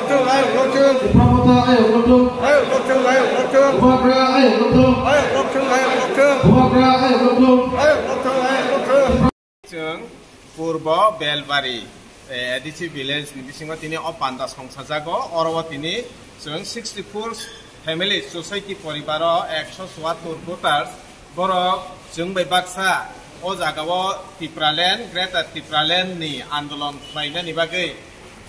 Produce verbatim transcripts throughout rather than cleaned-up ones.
Bubagra ayok lokthung. Bubagra ayok lokthung. Bubagra ayok lokthung. Chwng Purbo Belbari, eh, A D C village ni bisingo tini o panda songsajago. Oro o tini chwng sixty four family society poribaro ekso chuattur voters borok chwng bai baksa o jagao Tipraland, Greater Tipraland ni andolon khlainani bagwi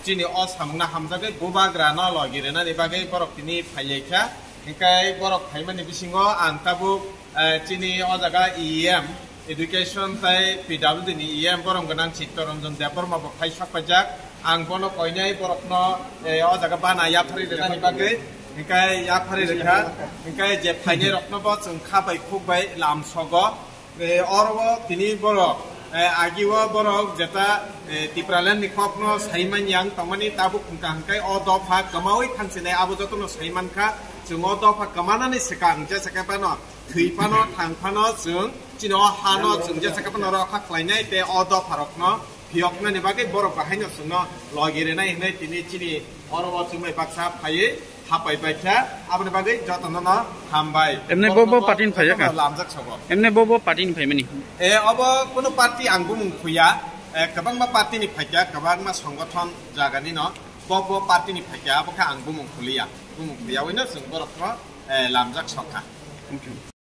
chini o samungno hamjagwi bubagrano logi rwnani bagwi borok tini phailaikha. Hinkhe borok phaimani bisingo ang tabuk, eh, chini o jaga E M, Education tai P W D ni E M borom gwnang Chittaranjan Debbarma bo phai sok paijak. Ang bono koinai borokno, eh, o jaga bana yapharwi rwnani bagwi, hinkhe yapharwi rwkha, hinkhe je phainai rokno bo chwng kha bai khuk bai lam sogo. Eh, oro o tini borok, eh, agi o borok jeta, eh, Tipraland ni kokno sai man yang tongmani tabuk hwnkha hwnkhe o dopha kwmaui thansinai abo jotono sai mankha. Chwng o dopha kwmanani swkang jesa khe phano thwi phano thang phano chwng chini o hano chwng jesa khe phano rokha khlainai tei o dopha rokno phiyoknani bagwi borok bahaino chwngno logi rwnai hwnwi tini chini oro o chwngbai baksa phaiwi hapai paikha, aboni bagwi jotono no hambai. Emne bo bo party ni phaiya ka? Lamjak sogo. Emne bo bo party ni phaimani? E, obo kuno party ang bumung khuya, e, kwbangma party ni phaikha, kwbangma songothon jagani no bo bo party ni phaikha, abo khe ang bumung khuliya, bumung khuya wino chwng borok no, e, lamjak sokha. Okay.